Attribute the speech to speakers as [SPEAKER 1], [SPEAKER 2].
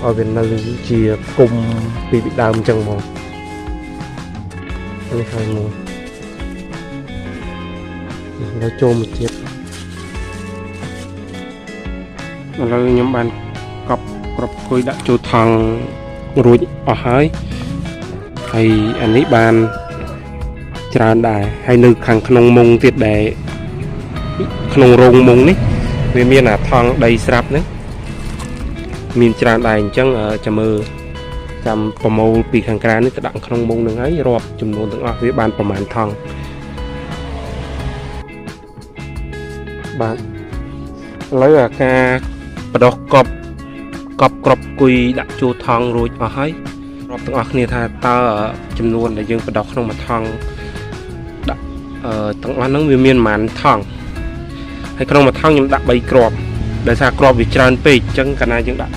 [SPEAKER 1] ឲ្យវានៅជាគុំពីពីដើមអញ្ចឹងមកនេះហើយមួយឥឡូវចូលមកទៀតឥឡូវខ្ញុំបានកប់ក្របគុយដាក់ចូលថង់រួចអស់ហើយហើយអានេះបានច្រើនដែរហើយនៅខាងក្នុងមុងទៀតដែលក្នុងរោងមុងនេះវាមានអាថង់ដីស្រាប់ហ្នឹងមានច្រើនដែរអញ្ចឹងចាំមើលចាំប្រមូលពីខាងក្រៅនេះទៅដាក់ក្នុងមុងហ្នឹងហើយរាប់ចំនួនទាំងអស់វាបានប្រមាណថង់បាទឥឡូវអាការបដោះកប់កប់ក្របគុយដាក់ចូលថង់រួចអស់ហើយរាប់ទាំងអស់គ្នាថាតើចំនួនដែលយើងបដោះក្នុងមួយថង់ដាក់អឺទាំងអស់ហ្នឹងវាមានប្រមាណថង់ហើយក្នុងមួយថង់ខ្ញុំដាក់3គ្រាប់ដោយសារគ្រាប់វាច្រើនពេកអញ្ចឹងកាលណាយើងដាក់